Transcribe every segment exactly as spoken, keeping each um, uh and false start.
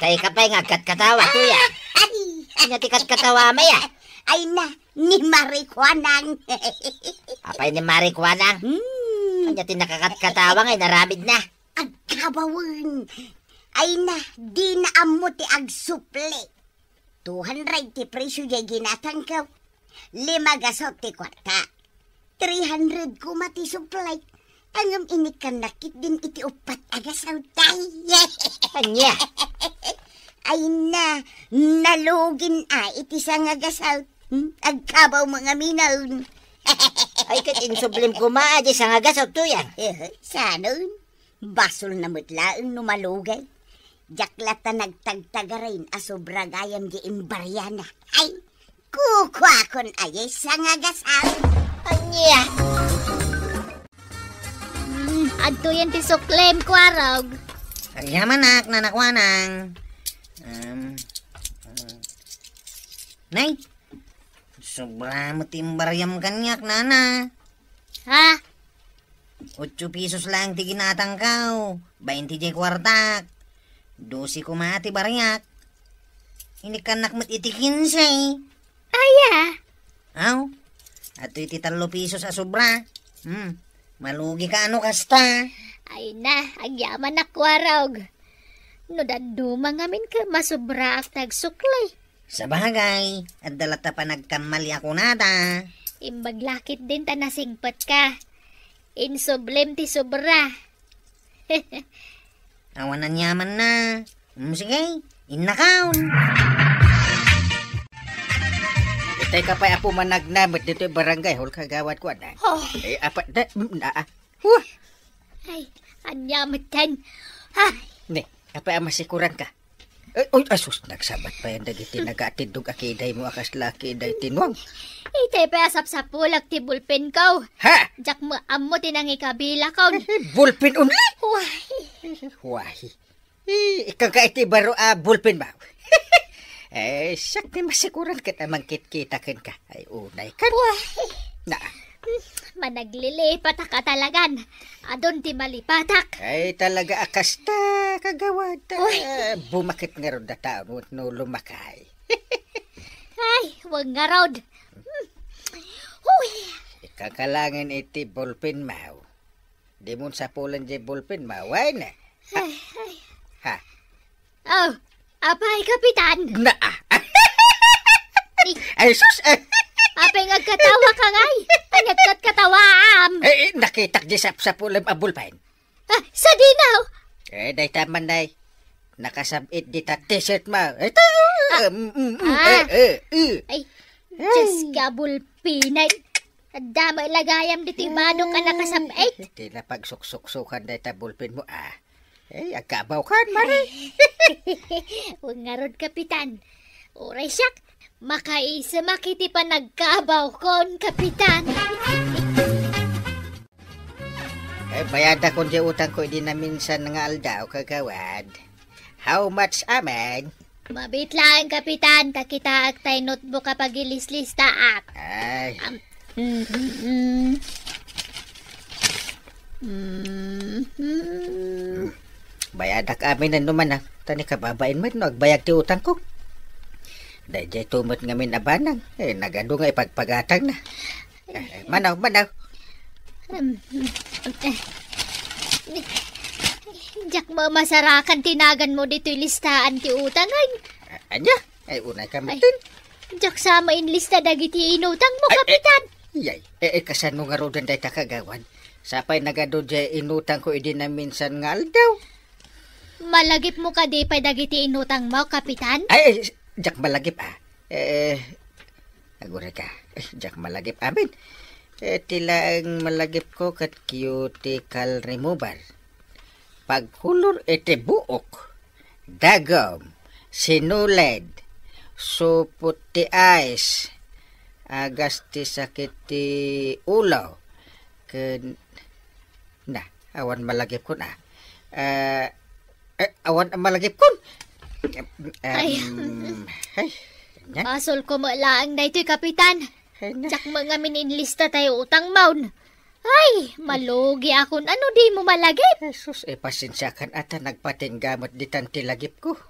Kay ka pay nga agkatkatawa, Tuyang. Ay! Ania ti katkatawa, Maya? Ay na, ni Marikuanang. Apay ni Marikuanang? Hmm. Ania ti nakakatkatawa nga inaramidna? Agkabawen. Ay na, dina ammo ti agsupli. Two hundred ti presyo jay ginatangko. Lima gasut ti kuarta. Three hundred koma ti supply. Ngem inikkannak ketdin iti uppat a gasut, tay. Ania? Ay na, nalugin a iti sanga gasut. Hmm? Agkabaw nga amin. Ay, ket insublim koma a di sanga gasut, Tuyang. Eh, sanon? Basolna met laeng no malugay. Diak latta nagtagtagarin a sobra gayam di imbariana. Ay, kukuakon a di sanga gasut. Ania? Hmm, adtoyen ti suklem, Kuarog. Agyamanak, nanakuanang. Um, um. Nay, sobra met ti imbariam kaniak, nana. Ha? Otso pesos laeng ti ginatangko. Bainte jay kuartak. Dose koma ti bariak. Inikkannak met iti kinse. Aya? Aw, adtoy ti tallo pesos a sobra. Hmm, malugika no kasta. Ay na, agyamanak, Kuarog. No dadduma ngamin ket masobraak ti agsukli. Sabagay, adda latta panagkamali a kunada. Imbag la ketdin ta nasingpetka. Insublim ti sobra. Awan aniamanna. Mm, sige, innakaon. Itay ka pay, Apo, managna met ditoy barangay hall, kagawad ko, anak. Oh. Eh, apa, da, mm, ah, ah. Huh! Ay, ania met dayta? Ay. Ne, apa, a masikuran ka? Ay, uy, asus, nagsabat pa yan dagiti nagaatiddog a kiday mo a kasla kiday ti nuang. Itay pay a sapsapulak ti bulpen ko. Ha? Diak met ammo ti nangikabila ko. Bulpen only? Why? Why? Eh, ikkan ka iti baro a bulpen ba? Eh, siak ti masikuran ket a mangkitkita kenka. Ay, unay kan. Wah. Na. Managlilipatak a talagan. Adun ti malipatak. Ay, talaga a kasta, kagawad. Uy. Ah, bumakit ngarud a taon no lumakay. Ay, wag ngarud. Huy. Ikakalangen iti bulpen mo. Dimon sapulen jay bulpen mo. Why na? Ha? Ay, ay. Ha? Oh, apay, Kapitan? Na, ah. Ni- Ay, sus, eh. Apay nga agkatawa ka ngay? Ania ti katkatawaam? Eh, eh, nakitak di sapsapulem a bulpen. Ah, sadino? Eh, dayta man, day. Nakasab-it dita t-shirt mo. Ito. Ah. Mm, mm, mm. Ah. Eh, eh, eh. Ay, Diyos ka, bulpinay. Adda met la gayam ditoy badok a nakasab-it. Ti napagsuksuksukan dayta bulpen mo, ah. Eh, agkabaw kan, Mari. Wag ngarud, Kapitan. Uray siak, makaisemak iti panagkabaw kon, Kapitan. Eh, bayadakon di utang ko idi naminsan nga aldaw, kagawad. How much amin? Mabit laeng, Kapitan, ta kitaak tay notebook a pagilislistaak. Ay. Am, mm, mm, mm. Mm, mm. Bayadak amin no man, ah. Ta ni kababain met no agbayag ti utangko. Daydiay to met ngamin a banang. Eh, nagadu nga ipagpagatang na. Eh, eh, manaw, manaw. Um, eh, diak mamasarakan ti naganmo ditoy listaan ti utang, ay. A-, ania? Ay, unay ka, ay, Martin. Diak sa mainlista dagiti inutangmo, ay, eh, Kapitan. Yay. Eh, eh, kasano ngaruden dayta, kagawad? Sapay nagadu jay inutangko idi naminsan nga aldaw. Malagipmo kadi pay dagiti inutangmo, Kapitan? Ay, ay, diak malagip, ah. Eh, aguray ka. Eh, diak malagip amin. Eh, ti laeng malagipko ket cuticle remover. Pagkulor iti buok, dagom, sinuled, supot ti eyes, agas ti sakit ti ulo, ken, na, awan malagipkon, ah. Eh, eh, awan malagipkon. Em, ay. Ay, ania? Basolko met laeng daytoy, Kapitan. Ay, na. Diak met ngamin inlista tay utangmon. Ay, malugiakon. Ano dimo malagip? Jesus, eh, pasensiakan a ta nagpatingga met ditan ti lagipko.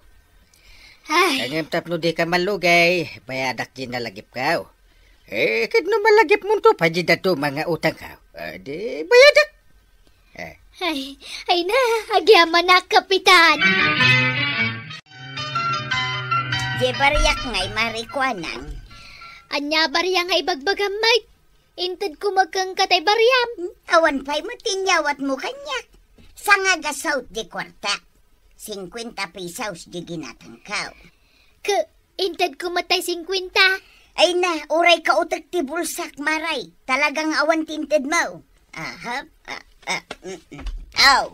Ay. Ngem tapno dika malugay, bayadak diay nalagipko. Eh, ket no malagipmonto pay diay dadduma nga utangko, ah, di bayadak. Eh. Ay, ay na, agyamanak, Kapitan. Diay bariak ngay, Mari Kuanang. Ania bariak nga ibagbagam, Mike? Intedko met kenka tay bariam. Awan pay met ti inyawatmo kaniak. Sanga gasawt diay kuarta. Singkuenta pesos diay ginatangko. Ke, intedko met tay singkuenta. Ay na, uray kautek ti bulsak, Mari. Talagang awan ti intedmo. Aha, ah, ah, mm, mm. Aw,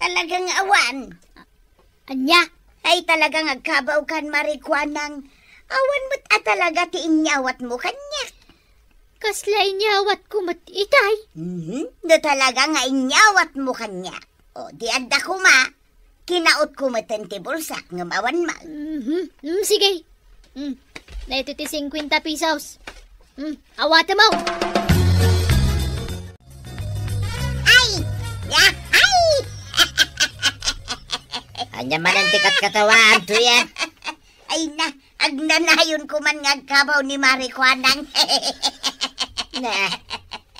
talagang awan. Ania? Ay, talagang agkabawkan, Mari Kuanang. Awan met a talaga ti inyawatmo kaniak. Kasla inyawatko met itay? Mhm. No talaga nga inyawatmo kaniak, o, di adda koma, kinautko meten ti bulsak ngem awan man. Mhm. Mm, sige. Mm. Daytoy ti singkuenta pesos. Mm, awatem, aw. Ay! Ya! Ay! Ania manen ti katkatawaan, Tuyang? Ay na, agnanayon ko man nga agkabaw ni Mari Kuanang. Na,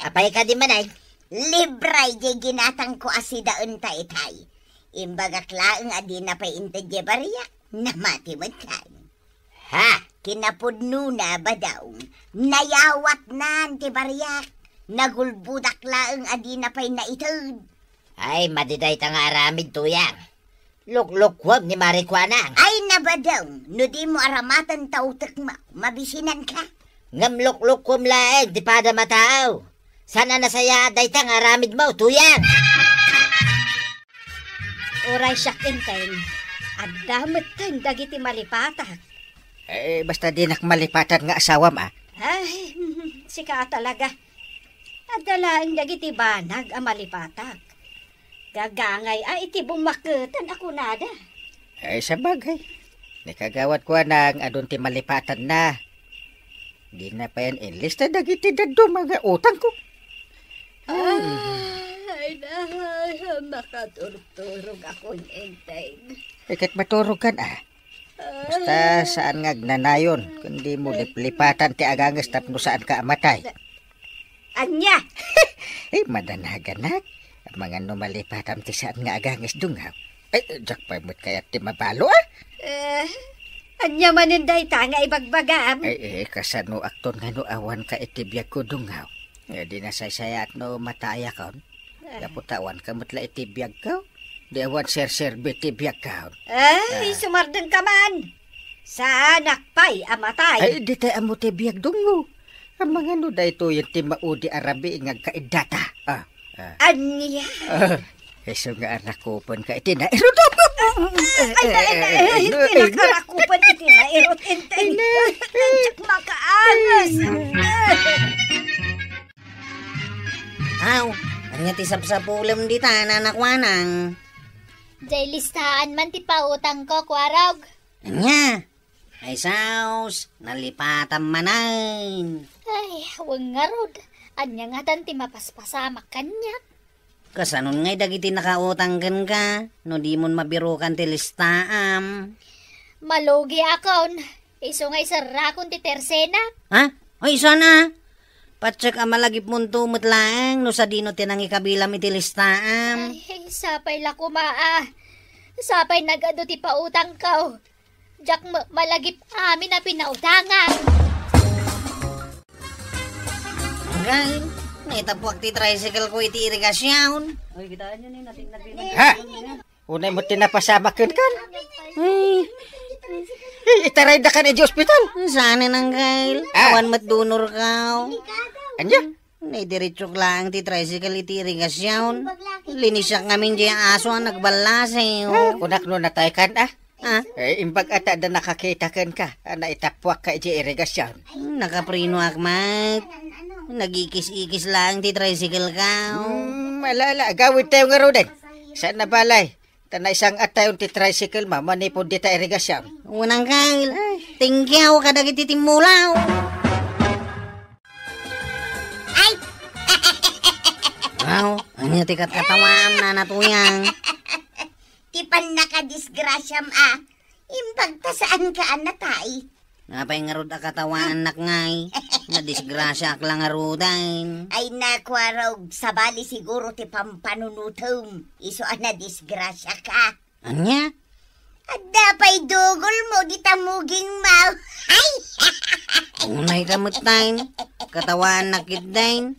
apay kadi man ay? Libre diay ginatangko a sidaenta itay. Imbagak laeng a dina pay inted diay bariak, namati met laeng. Ha? Kinapudnona, Badong, nayawatnan ti bariak. Nagulbodak laeng a dina pay naited. Ay, madi dayta nga aramid, Tuyang. Luklukuem ni Mari Kuanang. Ay, na, Badong, no dimo aramaten ta utekmo, mabisinanka. Ngem luklukuem laeng ti padam a tao. Saan a nasayaat dayta nga aramidmo, Tuyang? Uray siak, Enteng, adda metten dagiti malipatak. Eh, basta dinak malipatan nga asawam, a. Ay, sika a talaga. Adda laeng dagiti banag a malipatak. Gagangay a iti bummakketan a kunada. Ay, sabagay. Ni Kagawad Kuanang adun ti malipatanna. Dina payen inlista dagiti dadduma nga utangko. Ay, na, makaturturogakon, Enteng. Ay, ket maturogkan, a. Basta saan nga agnanayon, ken dimo liplipatan ti aganges tapno saanka a matay. Ania? Eh, madanaganak. Amangan no malipatam ti saan nga aganges, Dungaw. Ay, diak pay met kayat ti mabalo, a. Eh, ania manen dayta nga ibagbagam? Ay, eh, kasanoakton nga no awanka iti biagko, Dungaw? Eh, di nasaysayaat no mataayakon. Gapu ta awanka met la iti biagko. Di awan serserbi ti biagko. Ay, sumardengka man. Saanak pay a matay. Ay, ditay ammo ti biag, Dungaw. Amangan no daytoyen ti maudi a rabii nga agkaiddata. A, a. Ania? A, isu nga arakupenka iti nairut. Ay, ay, ay, ay, ay, ay, pinakarakupen iti nairut, Enteng. Ay, na. Diak makaangas. Aw, ania ti sapsapulem dita, Nana Kuanang? Diay listaan man ti pautangko, Kuarog. Ania? Ay, sus, nalipatam manen. Ay, wen ngarud, ania ngatan ti mapaspasamak kaniak? Kasanon ngay dagiti nakautang kenka, no dimon mabirukan ti listaam? Malugiakon, isu nga iserrakon ti tersenak. Ha? Ay, saan a? Patiek a malagipmonto met laeng no sadino ti nangikabilam iti listaam. Ay, sapay la koma a. Sapay nagadu ti pautangko. Diak met malagip amin a pinautangam. Agay, naitappuak ti tricycle ko iti irigasion. Oy, kitaenyo ni, nating nagpipag- Ha? Unay met ti napasamak kenka. Ay. Eh, itaraydakan iti ospital. Saan, Uncle? A. Awan met donorko. Ania? Naidiretsok laeng ti tricycle iti irigasion. Linisiak ngamin diay aso a nagballasew. A, kunak no nataykan, a. A? Eh, imbag a ta adda nakakita kenka a naitappuakka idiay irigasion. Nakaprinoak met. Nagikis-ikis laeng ti tricycle ko. Hmm, ala, ala, agawidtayo ngaruden. Saan a balay? Ta naisang-attayon ti tricycle mo manipud dita irigasion. Wen, Uncle. Ay. Thank you kadagiti timmulaw. Ay! Aw, ania ti katkatawaam, Nana Tuyang? Ti pannakadisgrasiam a. Imbag ta saanka a natay. Apay ngarud a katawaannak ngay? Nadisgrasiaak la ngaruden. Ay, nakuarog, sabali siguro ti pampanunutem. Isu a nadisgrasiaka. Ania? Adda pay dugolmo dita mugingmo. Ay! Unay ka met, tay. Katawaannak ketdin.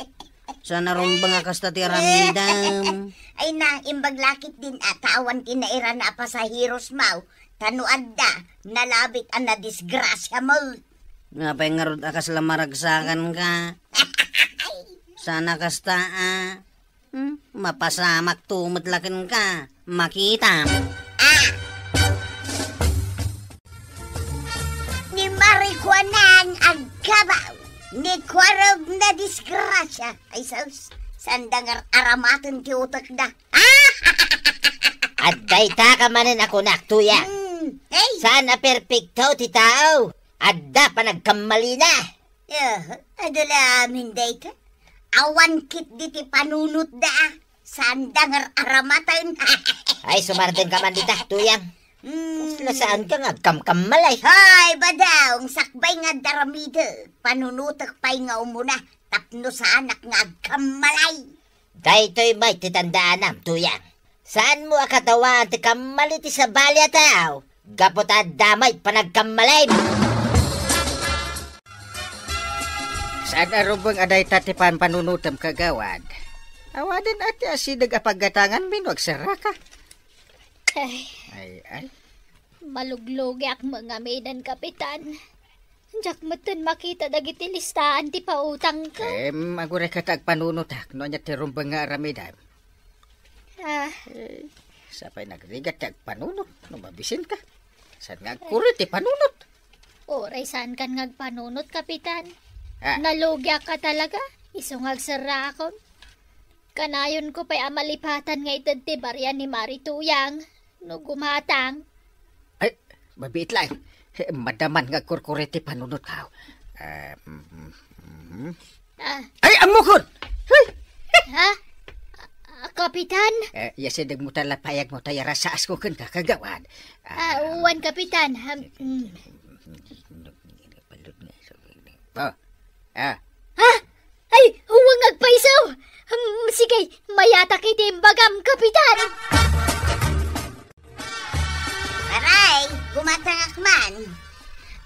Saan a rumbeng a kasta ti aramidem. Ay na, imbag la ketdin a ta awan ti nairana a pasahirosmo. Ta no adda, nalabit a nadisgrasiamo. Apay ngarud a kasla maragsakanka? Saan a kasta a. Hmm, mapasamakto met la kenka. Makitam. Ah! Ni Marikuanang agkabaw, ni kuarog nadisgrasia. Ay, sus, sanda nga aramaten ti utekda. Adda itaka manen a kunak, Tuyang. Hmm, hey! Saan a perpekto ti tao? Adda panagkammalina. Eh, adu la amin dayta. Awan ketdi ti panunotda. Sanda nga aramaten. Ay, sumardenka man dita, Tuyang. Hmm. Kasla saanka nga agkamkammalay. Hay, badaw, sakbay nga adda aramidek, panunotek pay nga umuna, tapno saanak nga agkammalay. Daytoy met ti tandaanam, Tuyang. Saanmo a katawaan ti kammali ti sabali a tao gapu ta adda met panagkammalim. Saan a rumbeng a dayta ti panpanunotem, kagawad. Awanen a ti asideg a paggatanganmi no agserraka. Ay. Ay, ay. Maluglugiak met ngaminen, Kapitan. Diak metten makita dagiti listaan ti pautangko. Em, agurayka ta agpanunotak no ania ti rumbeng nga aramidem. Ah. Eh, sapay nagrigat ti agpanunot no mabisinka. Saan nga agkuri ti panunot? Uray saankan nga agpanunot, Kapitan. Ah. Nalugiakka talaga. Isu nga agserrakon. Kanayonko pay a malipatan nga ited ti barian ni Mari Tuyang no gumatang. Ay, mabiit laeng. Madaman nga agkurkuri ti panunotko. Ah, mm, mm, mm. Ah. Ay, ammokon! Ay! Ha? Ah, Kapitan? Eh, yasidegmo ta la payagmo ta yarasaasko kenka, kagawad. Ah, wen, Kapitan. Ham-, mm. Oh. Ah. Ha? Ay, huwang agpayso! Hmm, sige, mayatak iti imbagam, Kapitan! Maray, gumatangak man.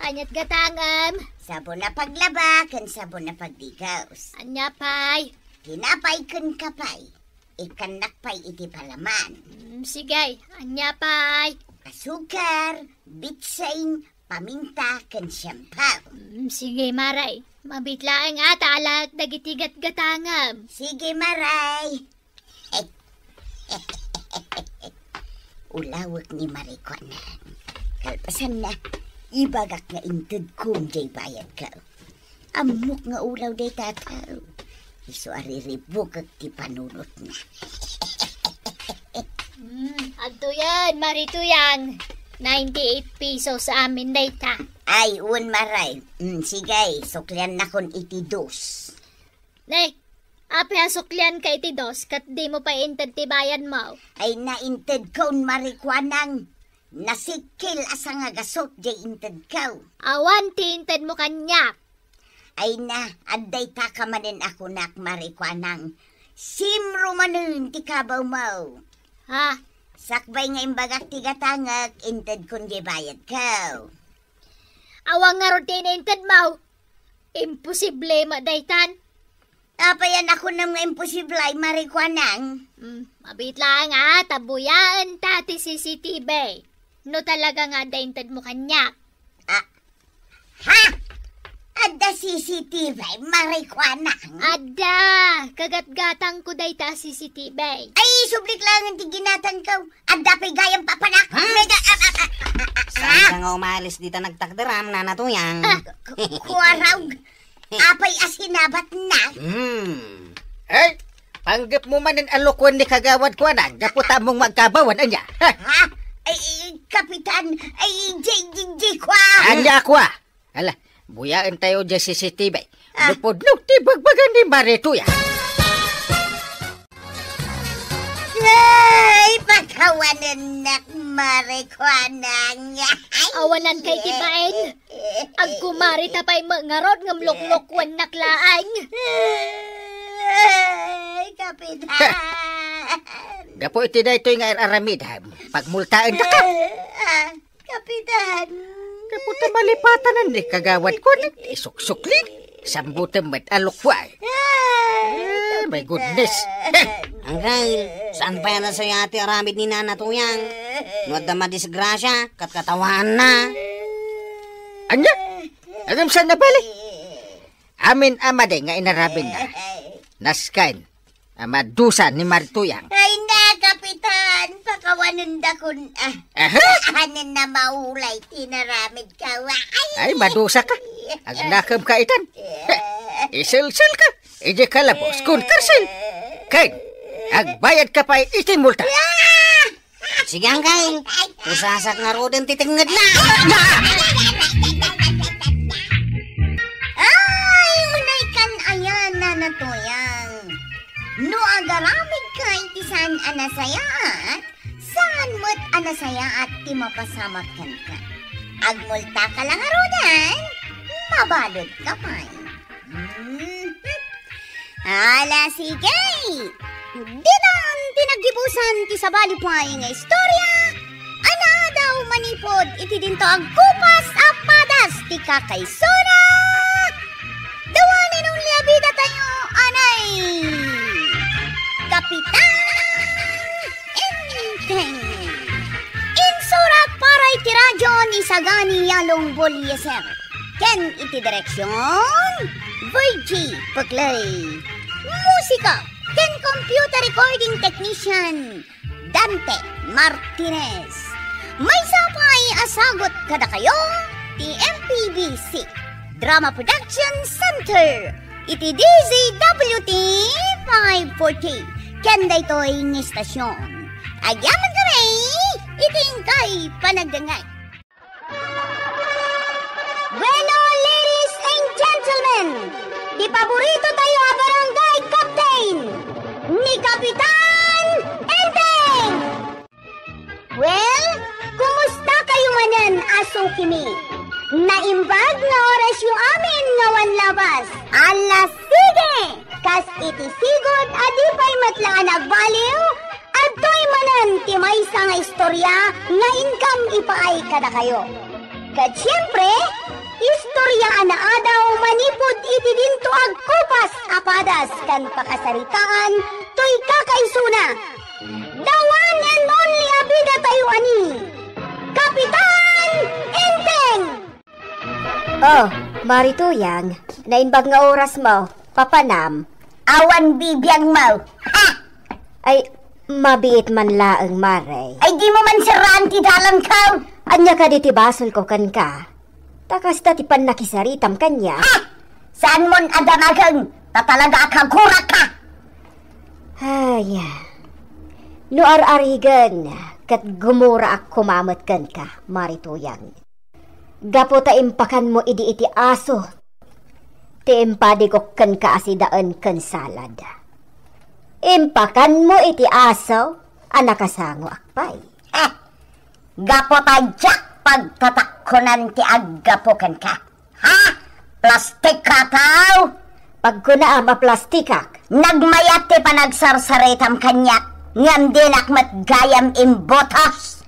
Aniat gatangam? Sabon a paglaba ken sabon a pagdigos. Ania pay? Tinapay ken kape. Ikkannak pay iti palaman. Mm, sige, ania pay? Asukar, bitsin, paminta, ken siampaw. Mm, sige, Maray. Mabiit laeng a ta alaek dagiti gatgatangam. Sige, Maray. Ulawek ni Marikuanang. Kalpasanna, ibagak nga intedkom jay bayadko. Ammok nga ulaw dayta a tao. Isu a riribukek ti panunotna. Hmm, adtoyen, Mari Tuyang. Ninety-eight pesos amin dayta. Ay, wen, Maray. Hmm, sige, sukliannakon iti dos. Ne, apay a suklianka iti dos, ket dimo pay inted ti bayadmo? Ay, naintedkon, Marikuanang. Nasikkel a sangagasut jay intedko. Awan ti intedmo kaniak. Ay na, adda itaka manen a kunak, Marikuanang. Simro manen ti kabawmo. Ha? Sakbay nga imbagak ti gatangek, intedkon jay bayadko. Awan ngarud ti inintedmo. Imposible met daytan. Apay a nakunam nga imposible, Marikuanang? Hmm, mabiit laeng a ta buyaenta ti C C T V. No talaga nga adda intedmo kaniak. Ah, ha? Adda C C T V, Marikuanang? Adda! Kagatgatangko dayta a C C T V. Ay, sublik laeng ti ginatangko. Adda pay gayam papanak. Ha? Mega, ah, ah, ah, ah, ah, Saan ah. ka nga umalis dita nagtakderam, Nana Tuyang? Ah, ku-, kuarog. Apay a sinabatna? Hmm. Eh, panggepmo manen a lokoen ni Kagawad Kuanang, gapu ta ammom nga agkabawan, ania? Ha? Ha? Ay, ay, Kapitan, ay, jay, jay, jay, kua. Ania, kua? Ala, buyaentayo jay C C T V. Ah. Lupod no, ti bagbaga ni Mari Tuyang. Ay, pakawanennak Marijuana nga. Awanan kay ti bain. Agkumari ta pay met ngarud ngem loklokuennak laeng. Ay, Kapitan. Gapu iti daytoy nga ar-aramidem, pagmultaendaka. Ah, Kapitan. Gapu ta malipatanan ni kagawad ko, isuksukli. Sambutem met a lokwa. Ay, my goodness. Angkel, saan pay a nasayaat ti aramid ni Nana Tuyang? No adda madisgrasia, katkatawaanna. Ania? Ngem saan nabali? Amin a madi nga inarabidna. Nasken a madusa ni Marituyang. Ay na, Kapitan, pakawanendakon, ah. Aha? Anen na maulay ti inaramidko. Ay. Ay, madusaka. Agnakemka itan. Iselselka idiay kalabos kun karsil. Ken agbayadka pay iti multa. Ah! Sige, Angkel. Pusasak ngaruden ti tengngedna. Ay, unay kan aya, Nana Tuyang. No agaramidka iti saan a nasayaat, saan met a nasayaat ti mapasamak kenka. Agmultaka la ngaruden, mabaludka pay. Mhm. Ala, sige! Ditan ti naggibusan ti sabali pay nga istorya, a naadaw manipud iti dinto agkupas a padas ti kakaisuna, the one and only a bida tayo, anay, Kapitan Enteng. Insurat para iti radyo ni Sagani Yalong Bolieser. Ken iti direksion, Virgie Peclay. Musika ken computer recording technician, Dante Martinez. Maysa pay a sagut kadakayo ti M P B C Drama Production Center iti D Z W T five forty ken daytoy nga istasyon. Agyamankami iti inkay panagdengngeg. Bueno, ladies and gentlemen, ti paborito tayo a barangay captain, ni Kapitan Enteng! Well, kumusta kayo manen a sukimi? Naimbag nga orasyo amin nga awan labas. Ala, sige! Kas iti sigud a di pay met la a nagbaliw, adtoy manen ti maysa nga istorya nga inkam ipaay kadakayo. Ket siempre, istorya a naadaw manipud iti dinto agkupas a padas ken pakasaritaan toy kakaisuna. The one and only a bida tayo ani, Kapitan Enteng! Oh, Marituyang, naimbag nga oras mo, papanam. Awan bibiag mo. Ha! Ay, mabiit man laeng, Mare. Ay, di mo man siraan ti dalan ko. Ania kadi ti basol ko kenka? Ta kasta ti pannakisaritam kaniak. Ha! Saan mon a damagen, ta talaga a kagurak ka. Ay, no ar-arigen, ket gumuraak koma met kenka, Marituyang. Gapu ta impakanmo idi iti aso ti impadigok kenka a sidaen ken salad. Impakanmo iti aso a nakasangoak pay. Eh, gapu ta diak pagtatakkonan ti aggapu kenka. Ha? Plastik ka, tao? Pagkunaam a plastikak. Nagmayat ti panagsarsaritam kaniak, ngem dinak met gayam imbutos.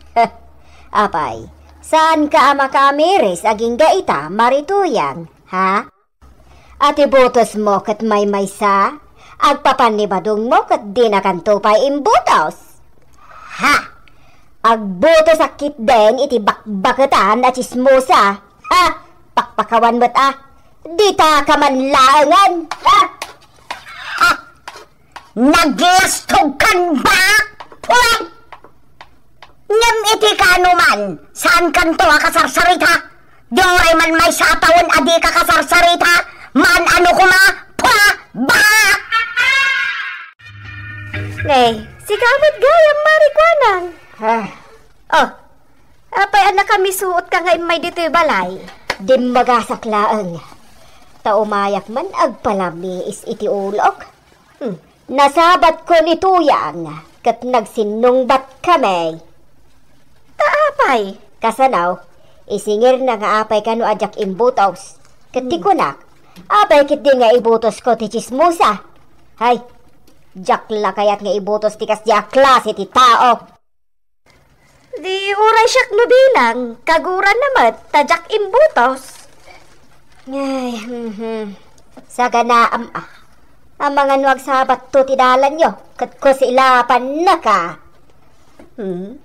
Apay, saanka a makaamiris agingga ita, Marituyang, ha? A ti butosmo ket maymaysa, agpapannibadongmo ket dinakanto pay imbutos. Ha? Agbutosak ketdin iti bakbaketan a tsismosa. Ha? Pakpakawan met a. Dita ka man laengen. Ha? Ha? Naglastogkan ba? Puwet! Ngem iti kaano man, saankanto a kasarsarita? Di uray man maysa a tawen a dika kasarsarita, maan-ano koma, pua, ba! Nay, sika met gayam, Mari Kuanang. Ah. Oh, apay a nakamisuotka nga immay ditoy balay? Dimmagasak laeng. Ta umayak man agpalamiis iti ulok. Hmm. Nasabatkon ni Tuyang ket nagsinnungbatkami. pay. Kasano? Isingirna nga apay kano a diak imbutos. Ket ti kunak, apay ketdi nga ibutosko ti tsismosa? Hay, diak la kayat nga ibutos ti kasdi a klase ti tao. Di uray siak no bilang, kaguranna met ta diak imbutos. Ay, mhm. Saganaam, ah. Amangan no agsabatto ti dalanyo, ket kusilapannaka. Hmm?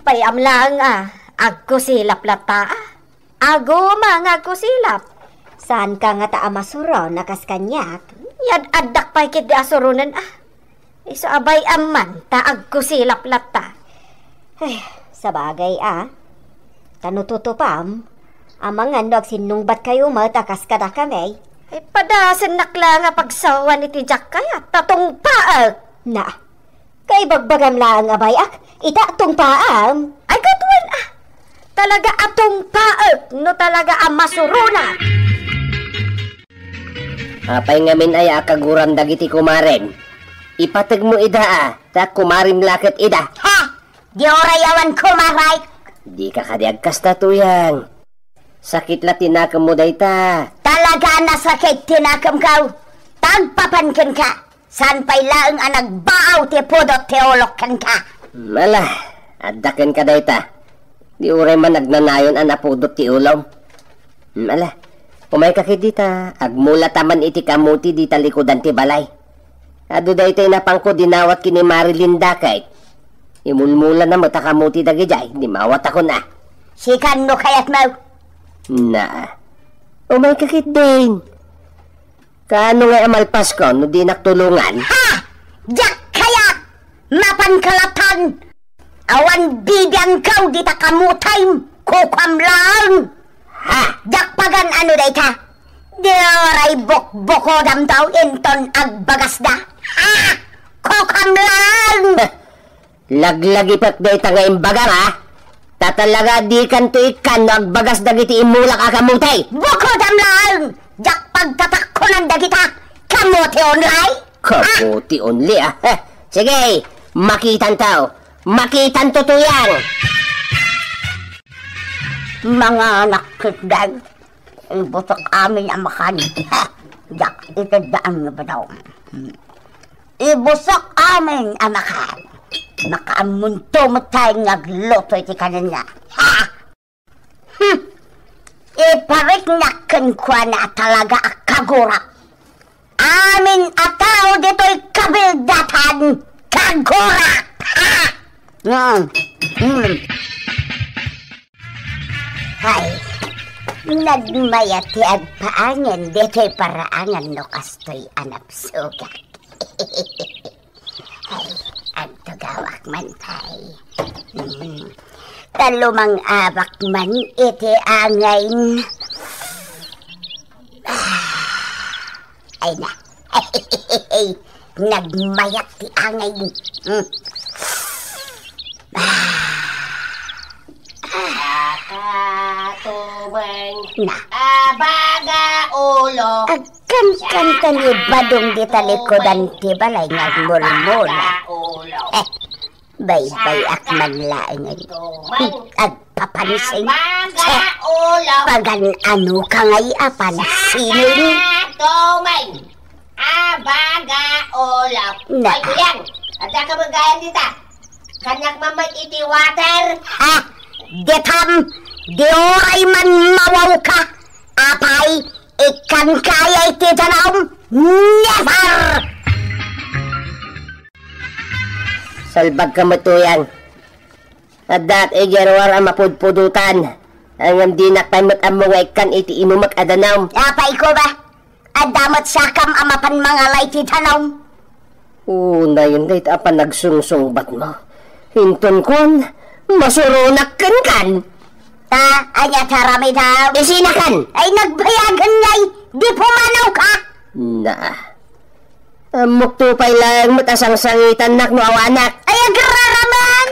Payam laeng, ah. Agkusilap latta, ah. Aguma nga agkusilap. Saanka ngata a masuron a kas kaniak? Yad-addak pay ketdi a suronen, ah. Isu a bay-am man ta agkusilap latta. Ay, sabagay, ah. Ta no tutupam, amangan no agsinnungbatkayo met a kas kadakami. Ay, padasennak la nga pagsawan iti diak kayat, ta tungpaek. Na, kaibagbagam laeng a bay-ak, ita tungpaam. Ay, ket wen, ah. Talaga a tungpaek no talaga a masuronak. Apay ngamin aya a kaguram dagiti kumarem? Ipategmo ida, a, ta kumarem la ket ida. Ha! Di uray awan kumarek. Dika kadi agkasta, Tuyang. Sakit la ti nakemmo dayta. Talaga a nasakit ti nakemko. Tagpapan kenka. Saan pay laeng a nagbaaw ti pudot ti ulok kenka? Ala, adda kenka dayta. Di uray man agnanayon a napudot ti ulom. Ala, umayka ketdi ta agmulata man iti kamuti dita likudan ti balay. Adu daytoy napangko dinawat ken ni Marilyn dakay. Imulmulana met a kamuti dagidiay, di mawatakon a. Sikan no kayatmo. Na, umayka ketdin. Kaano ngay a malpasko no dinak tulongan? Ha! Diak kayat! Mapan kalatan! Awan bibiangko dita kamutim, kukuam laeng! Ha! Diak pagan-ano dayta! Di uray bukbukodam daw inton agbagasda! Ha! Kukuam laeng! Laglagipek dayta nga imbagam, a? Ta talaga dikanto ikkan no agbagas dagiti immulak a kamuti. Bukodam laeng! Diak pagtatakkonan dagita! Kamuti only! Kamuti only, a? Heh, sige, makitanto. Makitanto, Tuyang! Manganak ketdi. Ibusok amin a makan. Heh, diak iteddaan nga badaw. Ibusok amin a makan. Makaammonto met tayo nga agluto iti kanenna. Ha! Hmm. Ipariknak kenkuana a talaga a kagurak. Amin a tao ditoy kabildatan, kagurak! Ha! Hmm. Hmm. Ay, nagmayat ti agpaangen ditoy paraangan no kastoy a napsugak. Ay, agtugawak man pay. Hmm. Ta lumang-abak man iti angayen. Ay na. Nagmayat ti angayen. Hmm. Tumeng. Na. Abaga ulo. Agkankanta ni Badong dita likudan ti balay nga agmulmula. Abaga ulo. Eh, baybay-ak man laeng. Tumeng. Agpapansin. Abaga ulo. Pagan-ano ka ngay a pansinen? Tumeng. Abaga ulo. Na. Ay, Tuyang, adda ka magayan dita. Kaniak man met iti water. Ha? Ditam, di uray man mawawka. Apay, ikkan kaya iti danum? Never! Salbag ka met, Tuyang. Addaak idiay ruar a mapudpudotan. Ngem dinak pay met ammo nga ikkan iti inumek a danum. Apay ko ba? Adda met siakam a mapan mangalay ti danum. Unayen dayta a panagsungsungbatmo. Inton kuan, masuronak kenkan. Ta, ania ti aramidem? Isinakan! Ay, nagbayagen ngay, di pumanawka! Na, ammokto pay laeng met a sangsangitannak no awanak. Ay, agraraman!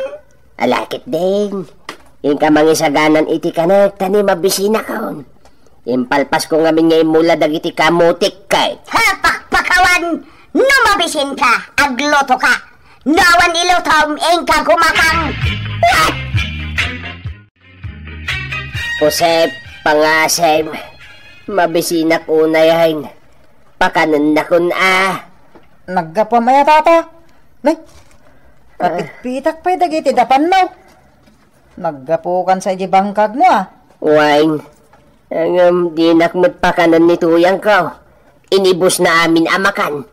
Ala ketdin. Inka mangisaganan iti kanek ta ni mabisinakon. Impalpasko ngamin nga immula dagiti kamutik ket. Ha, pakpakawan! No mabisinka, aglutoka. No awan ilutom, inka kumakang. Josep, pangasem, mabisinak unay. Pakanennakon a. Naggapuam aya, Tata? Nay, kapitpitak pay dagiti dapanmo. Naggapukan sa iti bangkagmo a. Wen, ngem dinak met pakanen ni tuyangko. Inibusna amin a makan.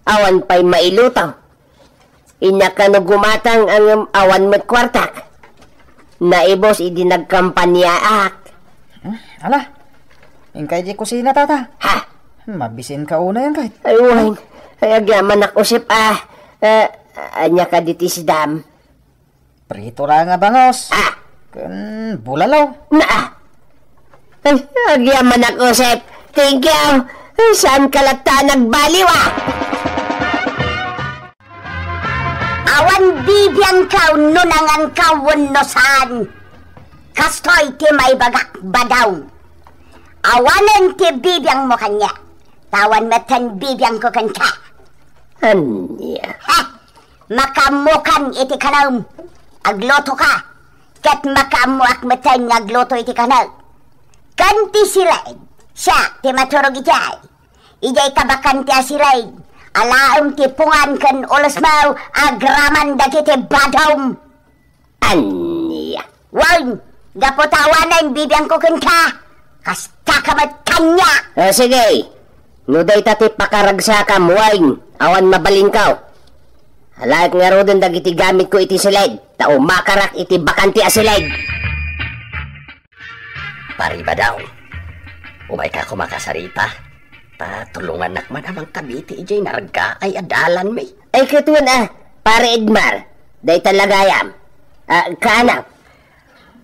Awan pay mailuto. Innak kano gumatang ngem awan met kuartak. Naibus idi nagkampaniaak. Hmm, ala. Inka iti kusina, Tata. Ha? Mabisinka unay, inka. Ay, wen. Ay, agyamanak, Josep, a. Eh, ania kadi ti sidam? Prito la nga bangus. Ah! Ken bulalo. Na, ah! Ay, agyamanak, Josep. Thank you. Ay, saanka latta a nagbaliw, ah! Awan bibiangkaw no nangankaw wenno saan. Kastoy ti maibagak, Badaw. Awanen ti bibiangmo kaniak. Ta awan metten bibiangko kenka. Ania? Ha! Makaammokan iti kanem, aglutoka, ket makaammoak metten nga agluto iti kanek. Ken ti siled, siak ti maturog idiay. Idiay ta bakante a siled, alaem ti pungan ken ulosmo agraman dagiti badom. Ania? Wen, gapu ta awanen bibiangko kenka, kastaka met kaniak. Ah, sige. No dayta ti pakaragsakam, wen, awan mabalinko. Alaek ngaruden dagiti gamitko iti siled, ta umakarak iti bakante a siled. Pari Badaw, umayka koma kasarita, ta tulongannak man a mangkabiti idiay naraggaay a dalanmi. Ay, ket wen a, Pare Edmar, dayta la gayam. Ah, kaano?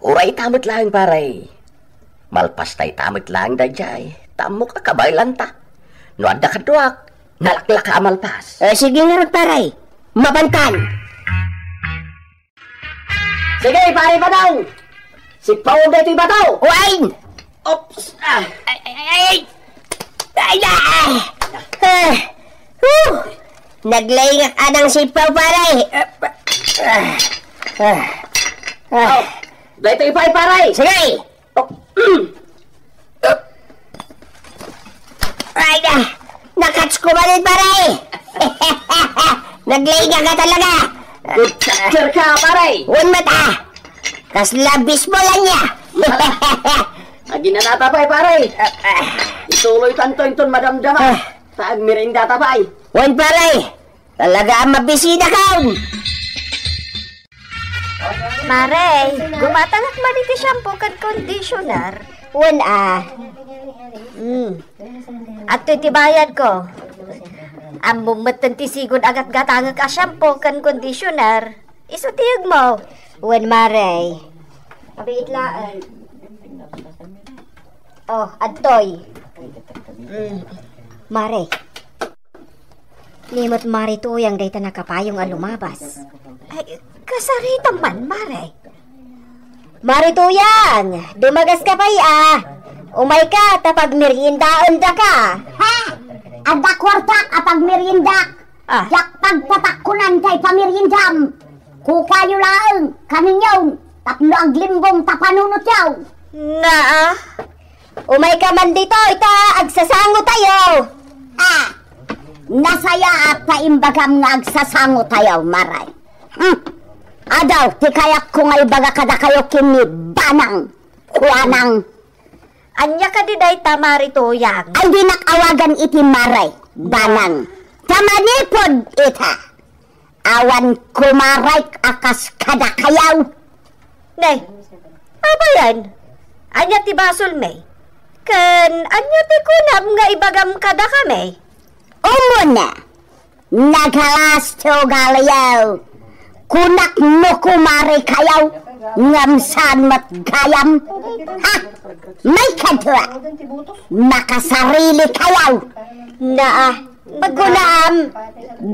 Uray ita met laeng, pare. Malpasta ita met laeng daydiay. Ta ammok a kabaelanta. No adda kaduak, nalaklaka a malpas. Eh, sige ngarud, pare. Mapantan. Sige, pare Badaw. Sipawem daytoy bato. Wen! Oops! Ah! Ay, ay, ay, ay! Ay, ah! Ah! Whew! Naglaingak a nangsipaw, pare. Ah, ah, ah. Oh, daytoy pay, pare. Sige. Oh, mm. Ay, ah, nakats ko man, pare. Naglaingak ka talaga. Good catcher ka, pare. Wen met a. Kasla baseball ania. Aginanata pay, pare. Ituloy tanto inton madamdama. Ah. Ta agmerendata pay. Wen, pare. Talaga a mabisita ka. Mare, gumatangak man iti shampoo ken conditioner. Wen a. Mm. Adtoy ti bayadko. Ammom metten ti sigun a gatgatangek a shampoo ken conditioner. Isu ti yegmo. Wen, mare. Abiit laeng. Oh, adtoy. Mm. Mare. Ni met Mari Tuyang dayta nakapayong a lumabas. Ay, kasarita man, Mare. Mari Tuyang, dumagaska pay a. Umayka ta pagmeriendaendaka. Ha? Adda kuartak a pagmeriendak. Ah. Diak pagtatakkonan tay pameriendam. Kukuayo laeng, kaninyon, tapno aglimbong ta panunotyo. Naa. Umayka man ditoy ta agsasangotayo. Ah, nasayaat ta imbagam nga agsasangotayo, Mare. Hmm. Adu ti kayatko nga ibaga kadakayo ken ni Banang, kuanang. Ania kadi dayta, Mari Tuyang? Ay, dinak awagan iti Mare, Banang. Ta manipud ita, awan kumarek a kas kadakayo. Ne, apayen? Ania ti basolmi? Ken ania ti kunam nga ibagam kadakami? Umuna, nagalas ti ugaliyo. Kunak no kumarekayo, ngem saan met gayam. Ha? Maikadua, makasarili kayo. Naa, pagkunaam.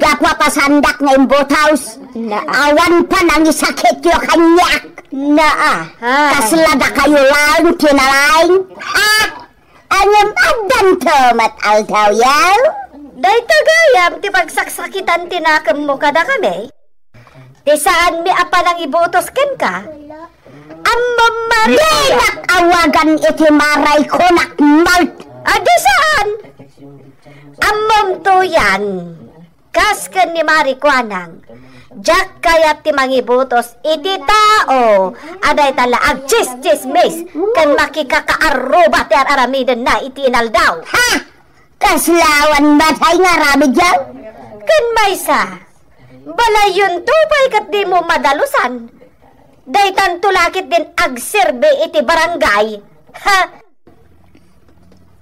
Gapu a pasandak nga imbutos, naa, awan panangisakityo kaniak. Naa, ha? Kasla dakayo laeng ti nalaing. Ha? Ngem addanto met aldawyo? Dayta gayam ti pagsaksakitan ti nakemmo kadakami. Ti saanmi a panangibutos kenka, a Ammom, Mari Tuyang. Dinak awagan iti Mari Kunak, Mart. Adi saan? Ammom, Tuyang. Kas ken ni Mari Kuanang, diak kayat ti mangibutos iti tao a dayta la agtsistsismis ken makikakaarruba ti ar-aramidenna iti inaldaw. Ha? Kasla awan matay nga aramidyo? Ken maysa, balayyonto pay ket dimo madalusan. Daytanto la ket din agserbi iti barangay. Ha?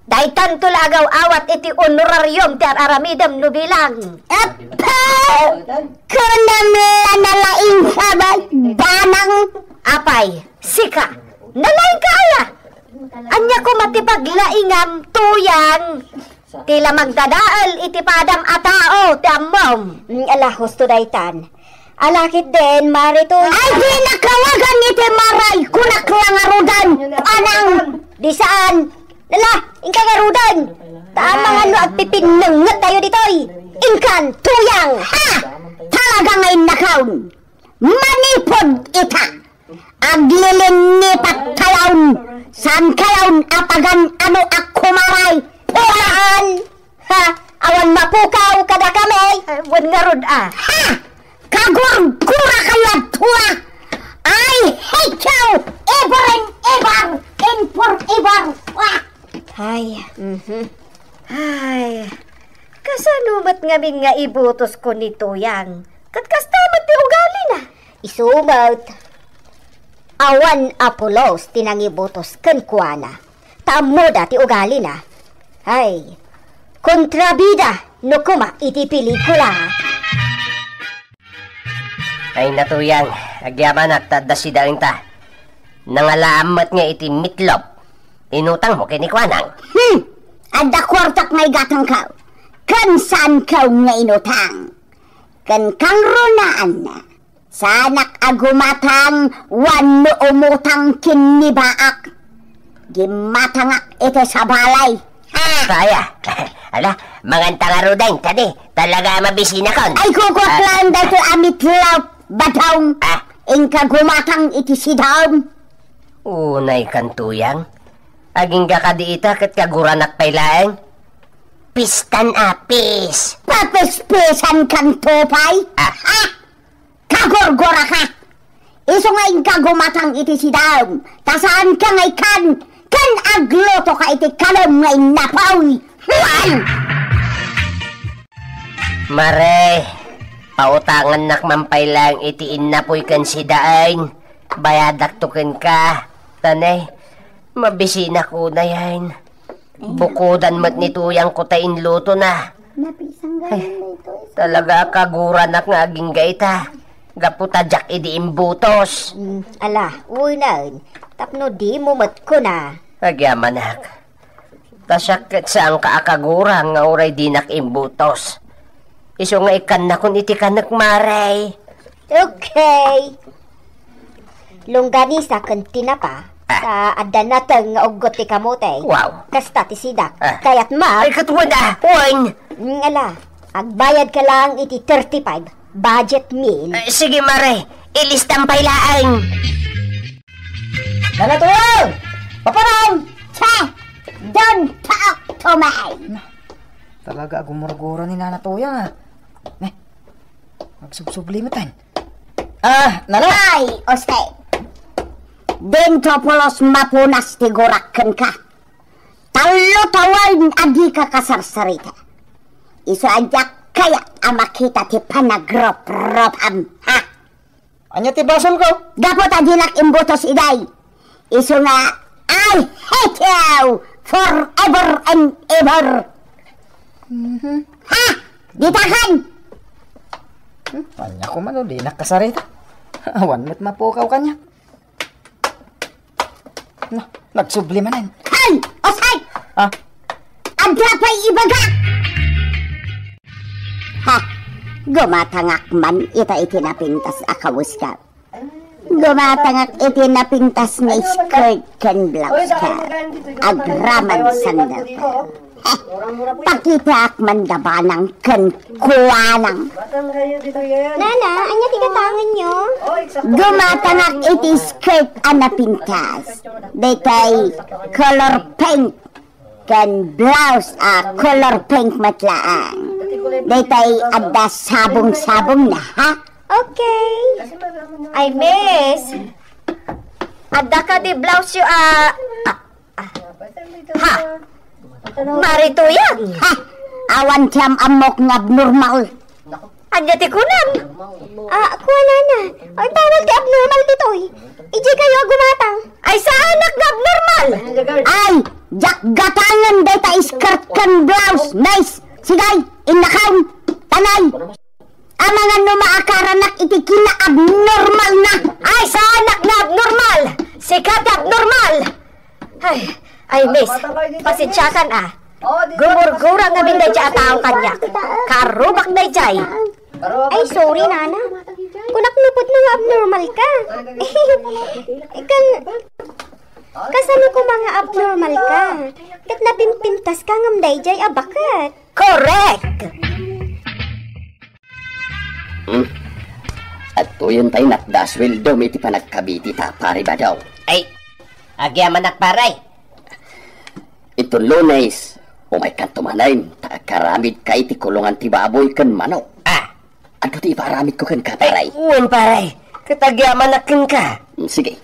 Daytanto la agaw-awat iti honorarium ti ar-aramidem no bilang. Apo! Kunam la nalaing ka, bay-, banang. Apay, sika, nalaing ka aya? Ania koma ti paglaingam, Tuyang? Ti la magdadael iti padam a tao ti ammom. Mm, ala, husto daytan. Ala ketdin, Mari Tuyang. Ay, dinak awagan iti Mari Kunak la ngaruden. Anang, di saan. Ala, inka ngaruden. Ta amangan no agpipinnenget tayo ditoy. Inkan, Tuyang. Ha! Talaga nga innakaon. Manipod ita. Aglilinnipat kayon, saan kayon a pagan-ano a kumaray? Pulaan! Ha? Awan mapukaw kadakami? Eh, wen ngarud a. Ha? Kagurgura kayo a tua! I hate you! Ever and ever and forever! Wah! Ay, mhm. Ay, kasano met ngamin nga ibutosko ni Tuyang? Ket kasta met ti ugalina. Isu met, awan a pulos ti nangibutos kenkuana. Ta ammoda ti ugalina. Ay, kontrabida no koma iti pelikula. Ay, Natuyang, agyamanak ta adda sidaenta. Nangalaam met nga iti meatloaf. Inutangmo ken ni Kuanang. Hmm! Adda kuartak nga igatangko. Ken saanko nga inutang. Ken kangrunaanna. Saanak a gumatang wenno umutang ken ni Baak. Gimmatangak iti sabali. Ha? Kaya. Ala, manganta ngaruden, kadi. Talaga a mabisinakon. Ay, kukuak Ah. lang daytoy a meatloaf, badong. Ah. Inka gumatang iti sidaom. Unay kan Tuyang. Agingga kadi ita ket kaguranak pay laeng. Pistan a pis. Papispisan kan tupay? Ah. Ha? Kagurguraka! Isu nga inka gumatang iti sidaom, ta saanka nga ikkan, ken aglutoka iti kalem nga innapuy. Wan! Mare, pautangannak man pay laeng iti innapuy ken sidaen. Bayadakto kenka. Tanay, mabisinak unay. Bukodan met ni Tuyangko ta inlutona. Napisang Ay, gayon na ito, eh. Talaga a kaguranak nga agingga ita. Gapu ta diak idi imbutos. Mm, ala, unayen. Tapno dimo met kuna. Agyamanak. Ta siak ket saanka a kagura nga uray dinak imbutos. Isu nga ikkannakon iti kanek, Mare. Okay. Longganisa ken tinapa, Ah. ta adda nateng nga uggot ti kamote. Wow. Kasta ti sidak. Ah. Kayat ma- Ay, ket wen, ah, wen. Mm, ala, agbayadka lang iti thirty-five budget meal. Eh, sige, Mare. Ilistam pay laeng. Nanatuyang! Papanam! Che! Don't talk to me! Na, talaga a gumurgura ni Nanatuyang, ah. Ne, magsubsubli met, ah. Ah, nana! Ay, Jose! Dintro pulos mapunas ti gurak kenka. Tallo tawen a dika kasarsarita. Isu a diak kayat a makita ti panagropropam, ha? Ania ti basolko? Gapu ta dinak imbutos idiay. Isu nga, I hate you forever and ever. Mhm. Ha? Ditakan! Hmm, ania koma no dinak kasarita? Awan met mapukaw kaniak. Na, nagsubli manen. Hay! Osay! Ah? Adda pay ibaga! Ha! Gumatangak man ita iti napintas a kabuska. Gumatangak iti napintas nga skirt ken blouse ka. Agraman sandal ka. Pakitaak man labanang ken kuanang. Nana, ania ti gatangenyo? Gumatangak iti skirt a napintas. Daytay color pink ken blouse a color pink met laeng. Daytay adda sabong-sabongna, ha? Okay. Ay, miss. Adda kadi blouse-yo a, a, Ha? Marituyan! Ha? Awan ti am-ammok nga abnormal. Ania ti kunam? Ah, kuanana. Ay, bawal ti abnormal ditoy. Idiay kayo a gumatang. Ay, saanak nga abnormal! Ay, diak gatangen dayta skirt ken blouse, miss. Sige, innakaw. Tanay. Amangan no maakaranak iti kinaabnormalna. Ay, saanak nga abnormal! Sika ti abnormal! Ay, ay, miss, pasensiakan, ah. Gumurgura ngamin daydiay a tao kaniak. Karubak daydiay. Ay, sorry, nana. Kunak nupotna nga abnormal ka. Kan, kasano koma nga abnormal ka? Ket napimpintas ka ngem daydiay a baket. Correct! Hmm. Adtoyen tay natda a sueldom iti panagkabiti ta, Pare Badong. Ay, agyamanak, pare. Iton Lunes, umaykanto manen, ta agkaramidka iti kulongan ti baboy ken manok. Ah. Adda ti ipaaramidko kenka, pare. Ay, wen, pare. Ket agyamanak kenka. Hmm, sige.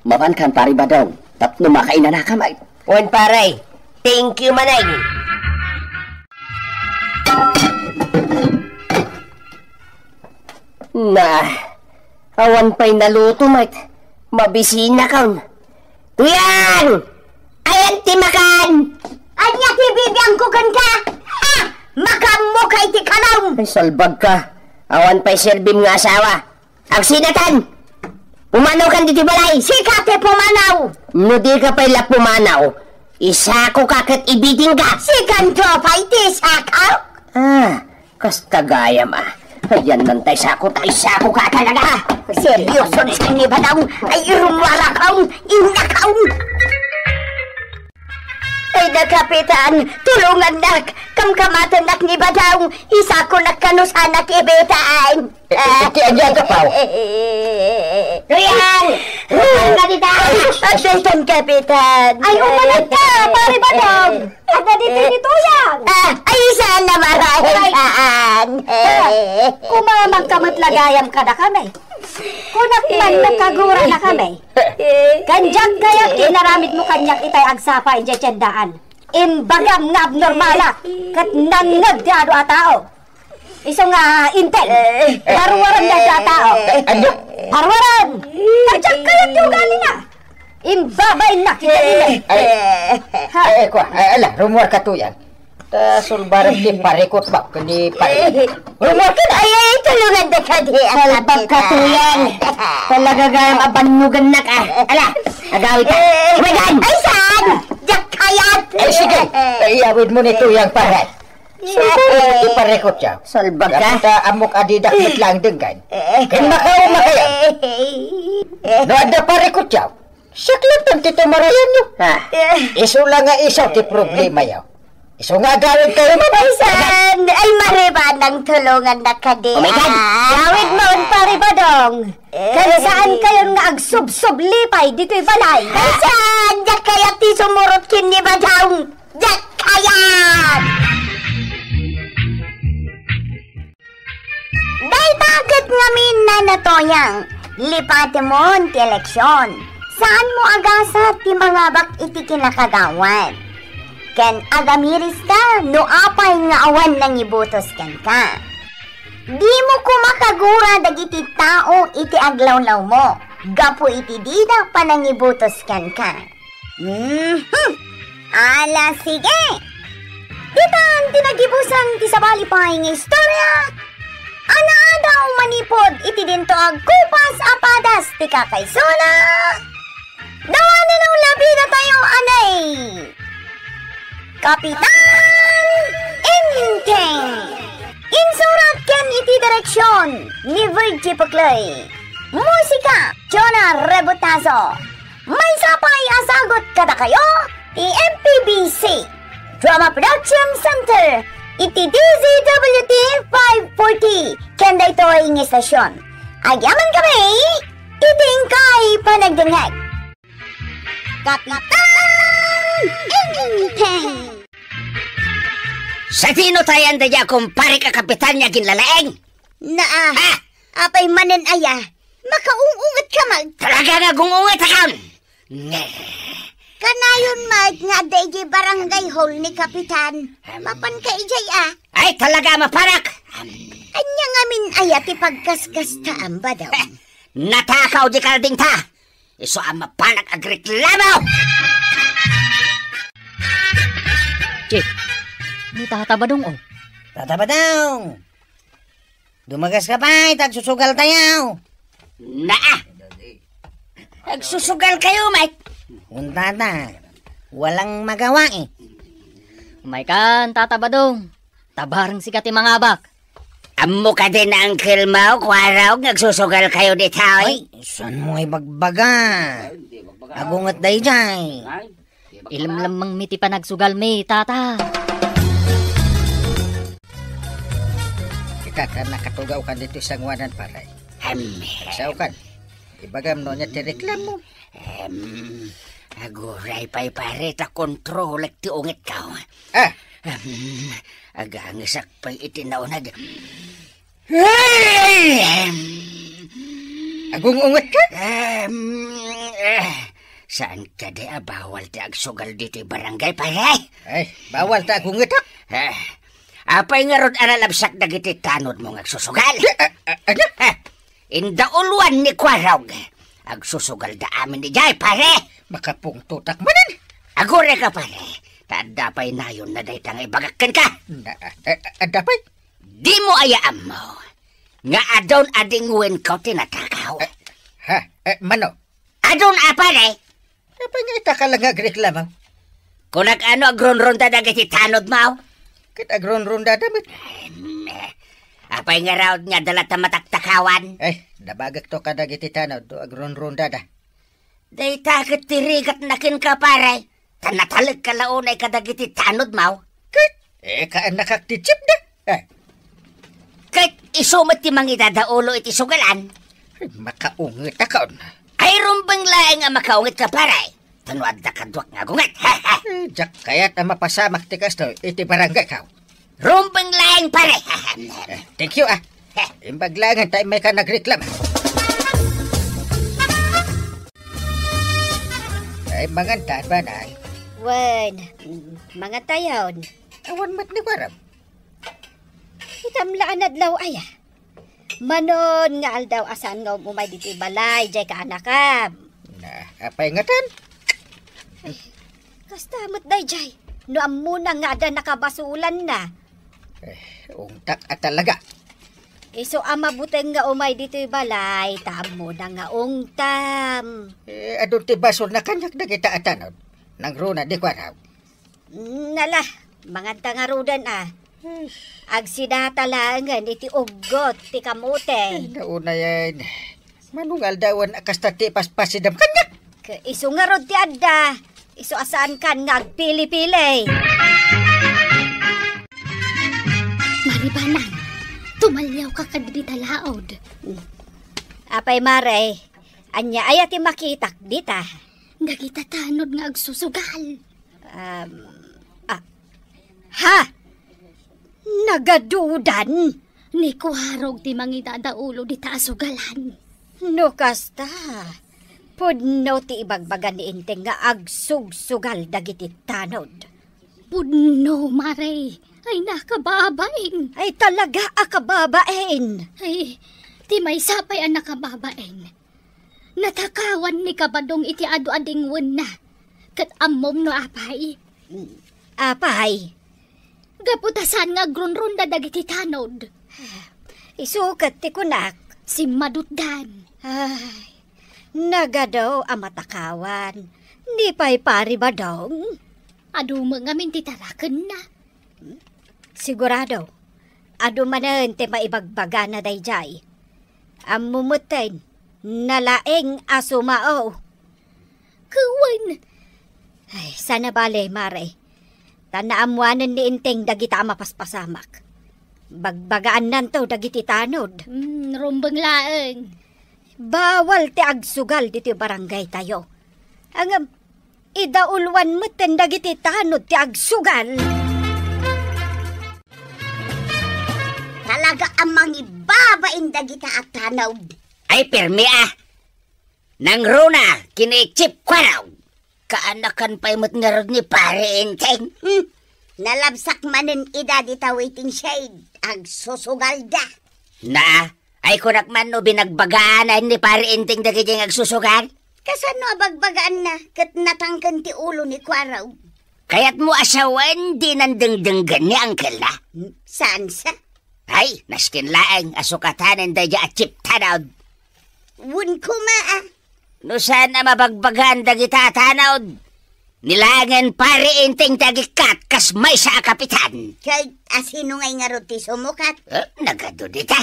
Mapankan, Pare Badong, tapno makainanaka met. Wen, pare. Thank you manen. Na, awan pay naluto met. Mabisinakon. Tuyang! Ayan ti makan! Ania ti bibiangko kenka? Ha? Makaammoka iti kanam! Ay, salbagka. Awan pay serbim nga asawa. Agsinatan! Pumanaw kan ditoy balay! Sika ti pumanaw! No dika pay la pumanaw, isakoka ket ibitingka! Sikanto pay ti isakok? Ah, kasta gayam, ah. Ayan, nantay sako, tay sako ka talaga. Seryoso ni Badong. Ay, rumwara kaon, inna kaon. Ay, da, Kapitan, tulongannak. Kamkamatennak ni Badong. Isakonak kano sanak ibitaan. Iti ania, Kapaw? Tuyang! Ay, Kapitan! Ay, Kapitan! Ay, umanak ka, Pare Badong! Adda ditoy ni Tuyang! Ah, ay, saan na marahil saan? Ah, kumamang ka met la gayam kadakami. Kunak man no kagurana kami. Ken diak kayat ti inaramidmo kaniak itay agsapa idiay tiendaan. Imbagam nga abnormalak ket nangngeg ti adu a tao. Isu nga intel. Parwaran dayta a tao. Adu? Parwaran! Kadiak kayat ti ugalina. Imbabainnak iti ina. Ay, ay, ay, kua, ay, ala, rummuar ka, Tuyang. Ta sulbarek ti parikut ba? Ken ni parikut. Rummuar ka na. Ay, ay, tulongandaka di. Salbag ka, Tuyang. Talaga gayam a bannugannak, ah. Ala, agawid ka. Umaykan! Ay, saan? Diak kayat. Ay, sige. Ay, iyawid mo ni Tuyang, pare. Salbag ti parikutyo. Salbag ka? Gapu ta ammok a didak met laeng denggen. Ken makauma kayo. No adda parikutyo, siak laeng ti tumarayanyo. Ha? Isu la nga isu ti problemayo. Isu nga agawid kayo man. Ay, saan? Ay, maribanang tulongannaka di. Oh my God. Ah, agawid mo, Pare Badong. Ken saan kayon nga agsubsubli pay ditoy balay? Ay, saan? Diak kayat ti sumurot ken ni Badong. Diak kayat! Dayta ket ngamin, Nana Toyang, lipatemon ti eleksion. Saanmo a gasat ti mangabak iti kinakagawad. Ken agamiris ka no apay nga awan nangibutos kenka. Dimo koma kagura dagiti tao iti aglawlawmo gapu iti dida panangibutos kenka. Mhm. Ala, sige. Ditan ti nagibusan ti sabali pay nga istorya a naadaw manipud iti dinto agkupas a padas ti kakaisuna. Dawanen a labi datayo anay Kapitan Enteng. Insurat ken iti direksion ni Virgie Pucloy. Musika, Jonah Rebotazo. Maysa pay a sagut kadakayo ti M P B C. Drama Production Center iti D Z W T five forty ken daytoy nga istasyon. Agyaman kami iti inkay panagdengngeg. Kapitan Enteng! Sadino tayan dayta, kumpare, a kapitan nga aginlalaing? Naa, Ah! apay manen aya, makaung-unget ka man. Talaga nga agung-unget akon! Kanayon met nga adda idiay barangay hall ni Kapitan. Mapanka idiay, a? Ay, talaga, mapanak! Ania ngamin aya ti pagkaskasta, Badong? Natakaw di kalding ta! Isu a mapanak agreklamo! Chief, ni Tata Badong, o. Tata Badong! Dumagas ka pay, ta agsusugal tayo. Naa! Agsusugal kayo, Mike. Unta ta, walang magawa, e. Umay kan, Tata Badong. Tabareng sika ti mangabak. Ammo kadi ni Uncle Mau, Kuarog, nga agsusugal kayo ditoy? Ay, saan mo ibagbaga? Agunget daydiay. Ilamlammang mi ti panagsugalmi, Tata. Ita, ta nakatugaw kan ditoy sanguanan, pare. Amen. Sao kan. Ibagam no ania ti reklamo. Em, aguray pay, pare, ta kontrolek ti ungitko. Ah. Em, agangesak pay iti naunag. Ay! Em. Agung-unget ka? Em, eh, saan kadi a bawal ti agsugal ditoy barangay, pare? Ay, bawal ta agungetak? Eh, apay ngarud a nalabsak dagiti tanodmo nga agsusugal? Eh, eh, eh, ano? Eh, Indauluan ni Kuarog. Agsusugalda amin idiay, pare. Makapungtotak manen. Agurayka, pare. Ta adda pay nayonna dayta nga ibagak kenka. Na, eh, eh, adda pay? Dimo aya ammo nga adun a dingwenko ti natakaw? Eh, ha? Eh, mano? Adun a, pare. Apay nga ita ka lang nga agreklamo? Kunak, ano, agrunrunda dagiti tanodmo? Ket agrunrundada met. Em, apay ngarud nga adda latta mataktakawan? Eh, nabagekto kadagiti tanod, agrunrundada. Dayta ket ti rigatna kenka, pare. Ta natalekka la unay kadagiti tanodmo. Ket, eh, kaannakak ti chief da. Eh. Ket isu met ti mangidadaulo iti sugalan. Ay, makaungetakon. Ay, rumbeng laeng a makaungetka, pare. Ta no adda kaduak nga agunget. Eh, diak kayat a mapasamak ti kastoy iti barangayko. Rumbeng laeng, pare. Eh, thank you, ah. Imbag laengen ta immayka nagreklamo. Ay, mangantan, banay. Wen, mm, mangantayon. Awan met ni Kuarog. Itam la a nadlaw aya. Manon nga aldaw a saan nga um-umay ditoy balay, diay kaanakam. Na, apay ngatan? Kasta met daydiay, no ammona nga adda nakabasulanna. Eh, ungtak a talaga. Isu a mabuteng nga umay ditoy balay, ta ammona nga ungtam. Eh, adun ti basolna kaniak dagita a tanod. Nangruna di kuanaw. Nala, manganta ngaruden a. Ay. Agsidata laengen iti uggot ti kamote. Ay, naunayen. Manungaldawan a kasta ti ipaspasidam kaniak. Ket isu ngarud ti adda, isu a saankan nga agpili-pili. Maribanang, tumaliawka kadagita laod. Apay, Mare, ania aya ti makitak dita? Dagita tanod nga agsusugal. Um, ah, ha? Nagadudan? Ni Kuarog ti mangidadaulo dita a sugalan. No kasta, pudno ti ibagbaga ni Enteng nga agsugsugal dagiti tanod. Pudno, Mare. Ay, nakababain. Ay, talaga a kababain. Ay, ti maysa pay a nakababain. Natakawan ni Kabadong iti adu a dingwenna. Ket ammom no apay? Apay? Gapu ta saan nga agrunrunda dagiti tanod. Isu ket ti kunak. Simmadutdan. Ay, nagadu a matakawan. Ni pay Pari Badong? Adu met ngamin ti tarakenna. Sigurado, adu manen ti maibagbagana daydiay. Ammo metten, nalaing a sumao. Ket wen. Ay, saan a bale, Mare. Ta naammoanen ni Enteng dagita a mapaspasamak. Bagbagaannanto dagiti tanod. Hmm, rumbeng laeng. Bawal ti agsugal ditoy barangaytayo. Ngem, idauluan metten dagiti tanod ti agsugal. Talaga a mangibabain dagita a tanod. Ay, permi a. Nangruna ken ni Chief Kuarog. Kaanakan pay met ngarud ni Pare Enteng. Hmm. Nalabsak manen ida dita waiting shed. Agsusugalda. Na, ay kunak man no binagbagaana ni Pare Enteng dagiti nga agsusugal? Kasano a bagbagaanna ket natangken ti ulo ni Kuarog? Kayatmo a sawen dinan dengdenggen ni angkelna? Hmm, saan sa? Ay, nasken laeng a sukatanen daydiay a chief tanod. Wen koma a. No saan a mabagbagaan dagita a tanod, ni laengen Pare Enteng ti agikkat kas maysa a kapitan. Kay asino ngay ngarud ti sumukat? Eh, nagadu dita.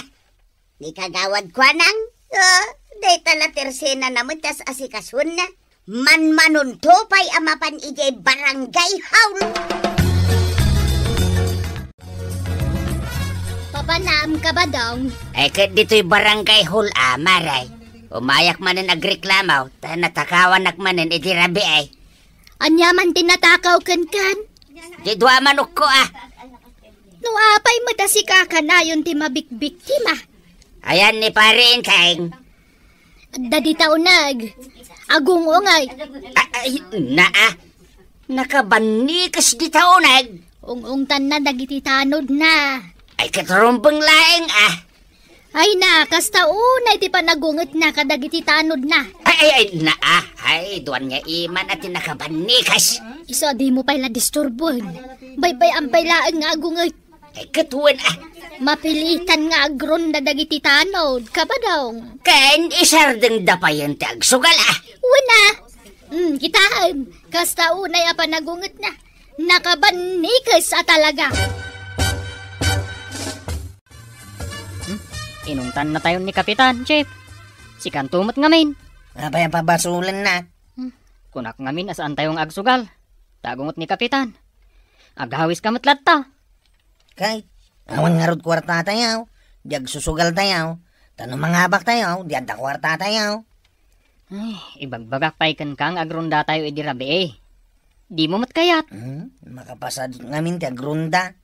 Ni Kagawad Kuanang? Oh, dayta la tersenana met as asikasuenna. Manmanonto pay a mapan idiay barangay hall. Papanam ka, Badong? Ay, ket ditoy barangay hall, a, maray. Umayak manen agreklamo, ta natakawanak manen idi rabii. Ania man ti natakaw kenkan? Di dua manokko, a. No apay met a sika kanayon ti mabikbiktima? Ayan ni Pare Enteng. Adda dita uneg. Agung-ungay. A-, ay, naa. Nakabannikes dita uneg. Ung-ungtanna dagiti tanodna. Ay, ket rumbeng laeng, a. Ay na, kasta unay ti panagungetna kadagiti tanodna. Ay, ay, ay, naa. Ay, duan nga iman a ti nakabannikes. Isu a dimo pay la disturbuen. Baybay-am pay laeng nga agunget. Ay, ket wen, a. Mapilitan nga agronda dagiti tanod, ka Badong. Ken isardengda payen ti agsugal, a. Wen, a. Hmm, kitaem, kasta unay a panagungetna. Nakabannikes a talaga. Hmm? Inungtannatayon ni Kapitan, Chief. Sikanto met ngamin. Apay a pabasolenna? Hmm, kunak ngamin a saantayo nga agsugal. Ta agunget ni Kapitan. Agawiska met latta. Kay, awan ngarud kuartatayo, di agsusugaltayo, ta no mangabaktayo, di adda kuartatayo. Ay, ibagbagak pay kenka nga agrondatayo idi rabii. Dimo met kayat? Hmm, makapasadut ngamin ti agronda.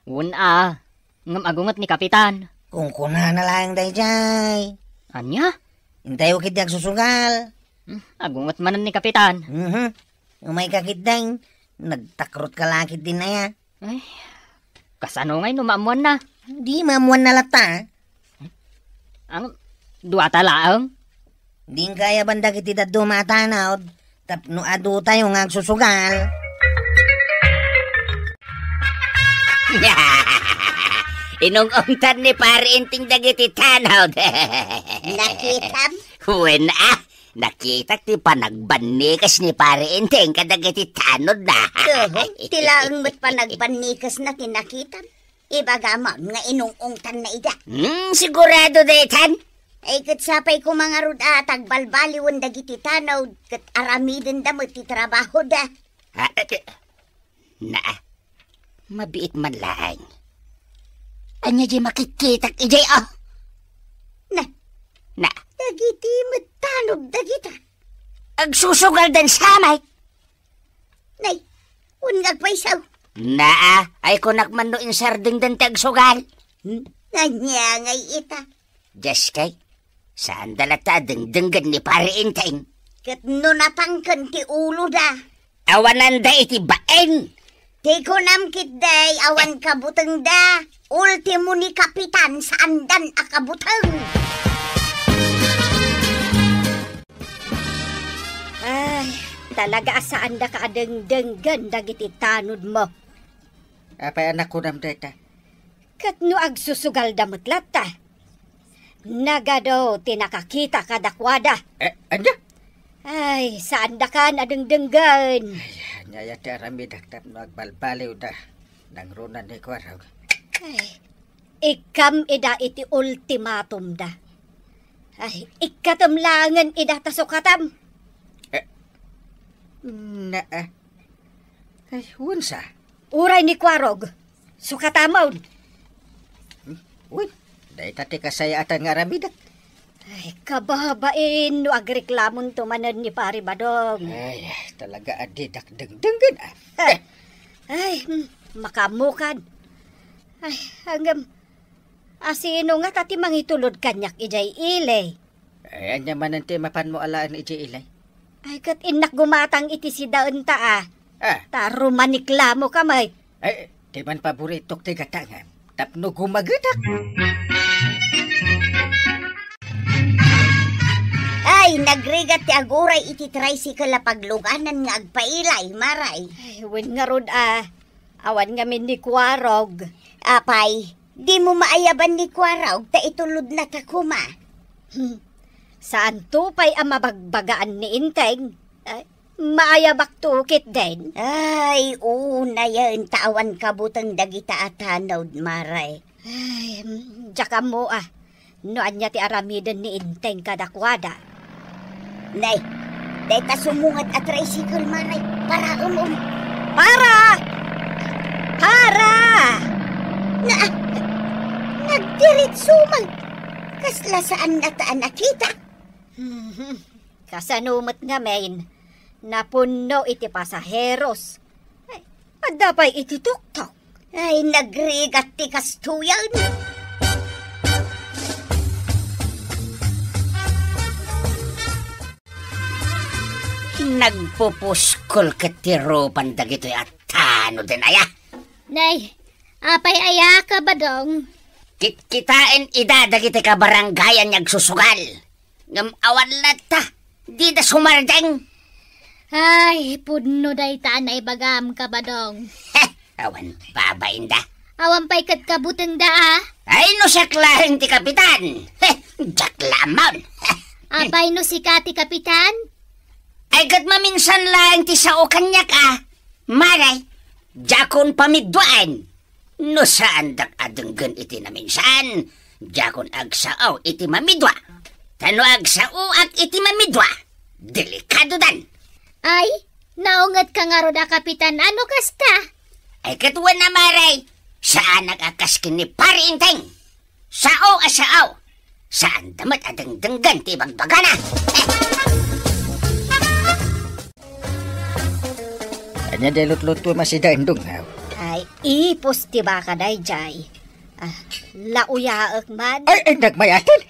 Wen a, ngem agunget ni Kapitan. Kunkunana laeng daydiay. Ania? Intayo ketdi agsusugal. Hmm, agunget manen ni Kapitan. Mhm. Umayka ketdi, nagtakrotka la ketdi aya. Ay, kasano ngay no maammoanna? Di maammoanna latta. Ang duata laeng? Di kaayaban dagiti dadduma a tanod tapno adutayo nga agsusugal. Inung-ungtan ni Pare Enteng dagiti tanod. Nakitam? Wen a, nakitak ti panagbannikes ni Pare Enteng kadagiti tanodna. Toho, ti laeng met panagbannikesna ti nakitam. Ibagam nga inung-ungtanna ida. Hmm, sigurado daytan? Ay, ket sapay koma ngarud a tagbalbaliwen dagiti tanod, ket aramidenda met ti trabahoda. Ah, eh, eh. Na, mabiit man laeng. Ania diay makitkitak idiay, a? Na. Na. Dagiti met tanod dagita. Agsusugaldan samay. Nay, wen nga agpayso. Naa, ay kunak man no insardengdan ti agsugal. Hmm? Ania ngay ita? Diaskay, saanda latta a dengdenggen ni Pare Enteng. Ket no natangken ti uloda. Awananda iti bain. Ti kunam ketdi, awan kabutengda. Ultimo ni Kapitan, saandan a kabuteng. Ay, talaga a saandaka a dengdenggen dagiti tanodmo. Apay a nakunam dayta? Ket no agsusugalda met latta, nagadu ti nakakita kadakuada. Eh, ania? Ay, saandakan a dengdenggen. Ay, ania aya ti aramidak tapno agbalbaliwda? Nangruna ni Kuarog. Ay, ikkam ida iti ultimatumda. Ay, ikkatem laengen ida ta sukatam. Eh, na, eh. Ay, wen sa. Uray ni Kuarog. Sukatamon. Hmm? Uy, dayta ti kasayaatan nga aramidek. Ay, kababain no agreklamonto manen ni Pari Badong. Ay, talaga a didak dengdenggen, ah. Ay, hmm, makaammokan. Ay, ngem, asino ngata ti mangitulod kaniak idiay ili? Ay, ania manen ti mapanmo alaen idiay ili? Ay, ket innak gumatang iti sidaenta, ah. Ah. Ta rumaniklamo ka met. Ay, ti man paboritok ti gatangem. Tapno gumagetak. Ay, nagrigat ti aguray iti tricycle a pagluganan nga agpailay, Maray. Ay, wen ngarud, ah. Awan ngamin ni Kuarog. Apay, dimo maayaban ni Kuarog ta itulodna ta koma. Hmm. Saanto pay a mabagbagaan ni Enteng? Ay, maayabakto ketdin. Ay, unayen ta awan kabuteng dagita a tanod, Maray. Ay, mm, diak ammo, ah. No ania ti aramiden ni Enteng kadakuada. Nay, dayta sumunget a tricycle, Maray. Paraem, um. Para! Para! Na, nagdiritso man. Kasla saannata a nakita. Mhm. Kasano met ngamin? Napunno iti pasaheros. Ay, adda pay iti tuktok. Ay, nagrigat ti kastoyen. Nagpupuskol ket ti rupan dagitoy a tanoden aya. Nay, apay aya ka, Badong? Kitkitaen ida dagiti kabarangayan nga agsusugal. Ngem awan latta, dida sumardeng. Ay, pudno dayta a naibagam, Kabadong. Heh, awan babainda. Awan pay ket kabutengda, a? Ay, no siak laeng ti kapitan. Heh, diak la ammaon. Heh. Apay no sika ti kapitan? Ay, ket maminsan laeng ti sao kaniak, a? Maray, diakon pamidduaen. No saandak a denggen iti naminsan, diakon agsao iti mamidua. Ta no agsaoak iti mamidua, delikadodan. Ay, naungetka ngarud a kapitan, ano kasta? Ay, ket wen a, Maray, saanak a kas ken ni Pari Enteng. Sao a sao. Saanda met a dengdenggen ti ibagbagana. Ania day lutluto a sidaen, Dong, a? Ay, ipos ti baka daydiay. Ah, lauyaek man. Ay, ay, nagmayaten.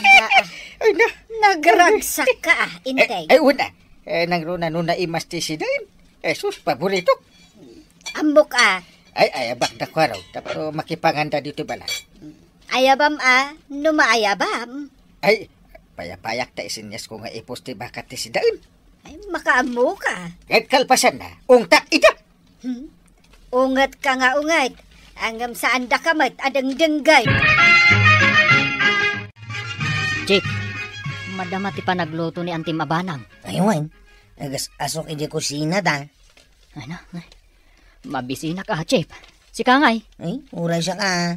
Ah, ah. Ay, na. Nagragsak ka, ah, Enteng. Ay, ay, una. Eh, nangruna no naimas ti sidaen. Jesus, paboritok. Ammok, a. Ay, ayabak da, Kuarog, tapno makipanganda ditoy balang. Ayabam, a, no maayabam. Ay, payapayak ta isinyasko nga ipos ti baka ti sidaen. Ay, makaammo ka. Ket kalpasanna, ungtak ida. Hmm? Unget ka nga unget. Ngem saanda ka met a dengdenggen. Chief, madama ti panagluto ni Antim a banag. Ay, wen. Agas-asok idiay kusina da. Ano? Mabisinak a, Chief. Sika ngay? Ay, uray siak a.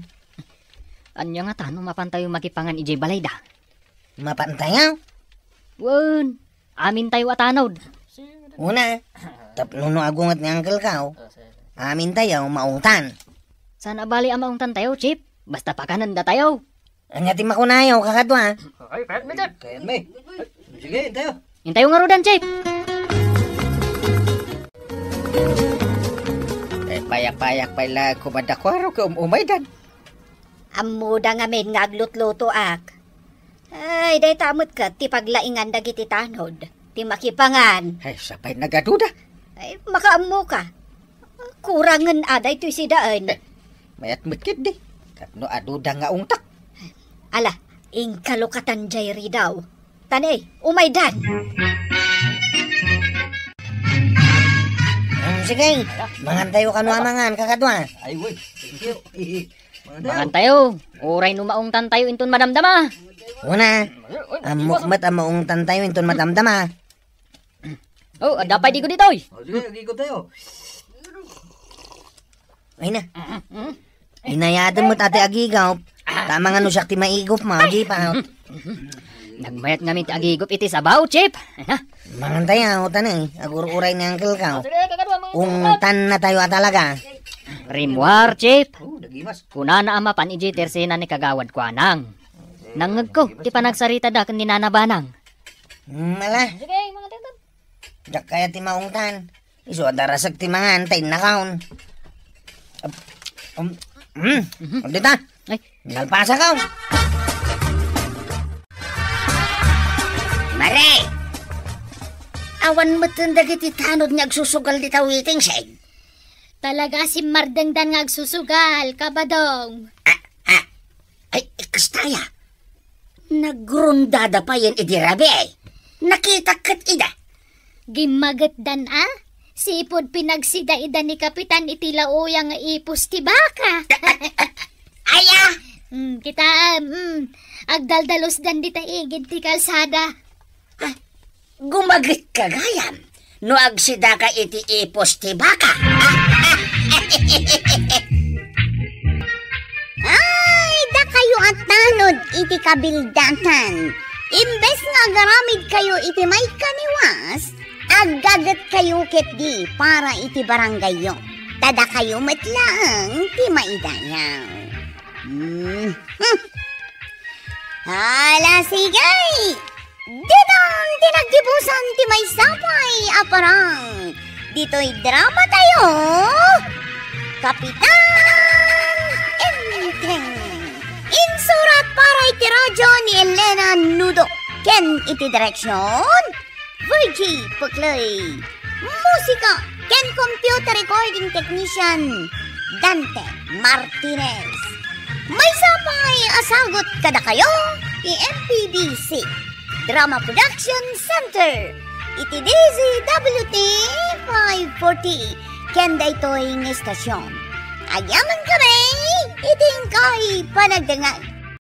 Ania ngata no mapantayo makipangan idiay balayda? Mapantayo? Wen, amintayo a tanod. Una, tapno no agunget ni Uncle Kao, amintayo maungtan. Saan a bali a maungtantayo, Chief? Basta pakanendatayo. Ania ti makunayo, kakadua? Ay, kayatmi, Chief. Kayatmi. Sige, intayo. Intayo ngaruden, Chief. Eh, payak-payak pay la koma da Kuarog ket um-umaydan. Ammoda ngamin nga aglutlutoak. Ay, dayta met ket ti paglaingan dagiti tanod, ti makipangan. Ay, sapay nagaduda. Ay, makaammo ka. Kurangen a daytoy sidaen. Eh, mayat met ketdi. Tapno aduda nga ungtak. Ala, inkalokatan jay ridaw. Tani, umaydan. Hmm, sige, mangantayo kano a mangan, kakadua. Ay, uy. Mangantayo. Uray no maungtantayo inton madamdama. Una, ammok met a maungtantayo inton madamdama. Oh, adda pay digo ditoy. O, sige, agigop tayo. Ay na. Inayadem met a ti agigop. Tama nga no siak ti maigop mo, di pa. Nagmayat ngamin ti agigop iti sabaw, Chief. Ay na. Mangantayo, tani. Agur-uray ni Uncle Kao. O, sige, kakadua, Ungtannatayo a talaga. Rimmuar, Chief. Oh, nagimas. Kunana a mapan idiay tersena ni Kagawad Kuanang. Nangngegko ti panagsaritada ken ni Nana Banang. Hmm, ala. Sige, mga tagdam. Diak kaya ti maungtan. Isu a darasek ti mangan, ta innakaon. Ap-, um, hmm, Mhm. Dita. Ay. Nalpasakaw. Mare! Awan metten dagiti tanod nga agsusugal dita waiting shed. Talaga a simmardengdan nga agsusugal, Kabadong. Ah, ah. Ay, kasta aya. Nagrondada payen idi rabii. Nakitak ket ida. Gimmagetdan a? Sipud pinagsida ida ni Kapitan iti lauyang nga ipos ti baka. Aya! Mm, kita, mm, agdaldalosdan dita igid ti kalsada. Ah, gumaget ka gayam no agsidaka iti ipos ti baka. Ay, dakayo a tanod iti kabildatan. Imbes nga agaramidkayo iti maikaniwas, aggagetkayo ketdi para iti barangayyo. Ta dakayo met laeng ti maidayaw. Hmm. Hmm. Ala, sige! Ditoy ti naggibusan ti maysa pay a parang. Ditoy drama tayo, Kapitan Enteng. Insurat para iti radyo ni Elena Nudo ken iti direksyon, Virgie Puclay. Musika ken computer recording technician, Dante Martinez. Maysa pay a sagut kadakayo ti M P B C Drama Production Center iti D Z W T five forty ken daytoy nga istasyon. Agyamankami iti inkay panagdengngeg.